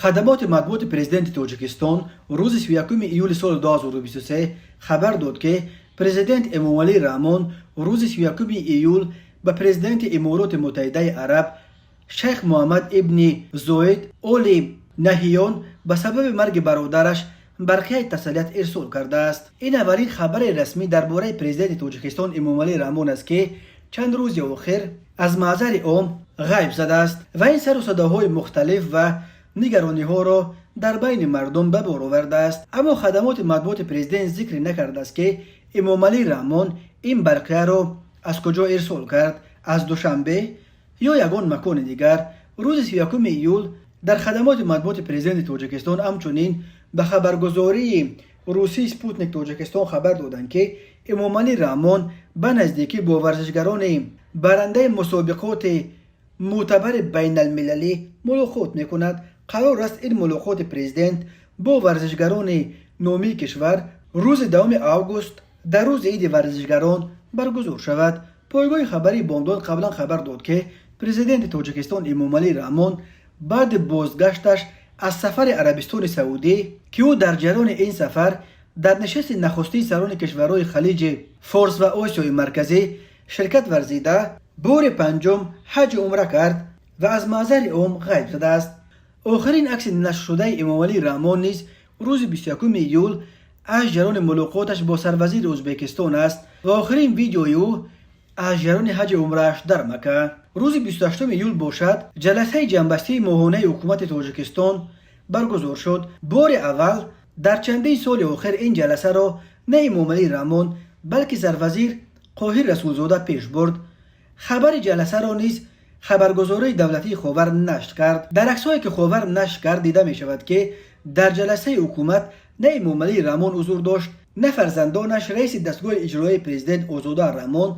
Хадамоти матбуоти президенти Тоҷикистон рӯзи 31 июли соли 2023 хабар дод, ки президент Эмомалӣ Раҳмон рӯзи 31 июл ба президенти Имороти Муттаҳидаи Араб шайх Муҳаммад ибни Зоид Оли Наҳиён ба сабаби марги бародараш барқияи тасаллият ирсол кардааст. Ин аввалин хабари расмӣ дар бораи президенти Тоҷикистон Эмомалӣ Раҳмон аст, ки чанд рӯзи охир аз маъзари ом ғайб задааст ва ин сару садоҳои мухталиф ва нигарониҳоро дар байни мардум ба бор овардааст. Аммо хадамоти матбуоти президент зикр накардааст, ки Эмомалӣ Раҳмон ин барқияро аз куҷо ирсол кард, аз Душанбе ё ягон макони дигар. Рӯзи 31 июл дар хадамоти матбуоти президенти Тоҷикистон ҳамчунин ба хабаргузории русии «Спутник Тоҷикистон» хабар доданд, ки Эмомалӣ Раҳмон ба наздикӣ бо варзишгарони барандаи мусобиқоти мӯътабари байналмилалӣ мулоқот мекунад. Қарор аст, ин мулоқоти президент бо варзишгарони номии кишвар рӯзи 10 август, дар рӯзи иди варзишгарон, баргузор шавад. Пойгоҳи хабарии «Бомдод» қаблан хабар дод, ки президенти Тоҷикистон Эмомалӣ Раҳмон баъди бозгашташ аз сафари Арабистони Саудӣ, ки ӯ дар ҷараёни ин сафар дар нишасти нахустини сарони кишварҳои Халиҷи Форс ва Осиёи Марказӣ ширкат варзида, бори панҷум ҳаҷи умра кард ва аз маъзари ом ғайб задааст. Охирин акси нашршудаи Эмомалӣ Раҳмон низ рӯзи 21 июл аз ҷараёни мулоқоташ бо сарвазири Ӯзбекистон аст ва охирин видеои ӯ аз ҷараёни ҳаҷи умрааш дар Макка. Рӯзи 28 июл бошад, ҷаласаи ҷамъбастии моҳонаи ҳукумати Тоҷикистон баргузор шуд. Бори аввал дар чандин соли охир ин ҷаласаро на Эмомалӣ Раҳмон, балки сарвазир Қоҳир Расулзода пеш бурд. Хабари ҷаласаро низ хабаргузории давлатии «Ховар» нашр кард. Дар аксҳое, ки «Ховар» нашр кард, дида мешавад, ки дар ҷаласаи ҳукумат на Эмомалӣ Раҳмон ҳузур дошт, на фарзандонаш, раиси дастгоҳи иҷроияи президент Озода Раҳмон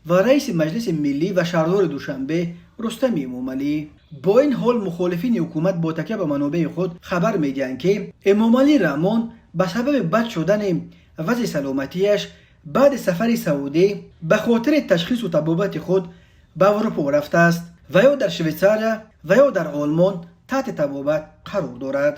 ва раиси Маҷлиси Миллӣ ва шаҳрдори Душанбе Рустами Эмомалӣ. Бо ин ҳол, мухолифини ҳукумат бо такя ба манобеи худ хабар медиҳанд, ки Эмомалӣ Раҳмон ба сабаби бад шудани вазъи саломатиаш баъди сафари Саудӣ ба хотири ташхису табобати худ ба Аврупо рафтааст ва ё дар Швейтсария ва ё дар Олмон таҳти табобат қарор дорад.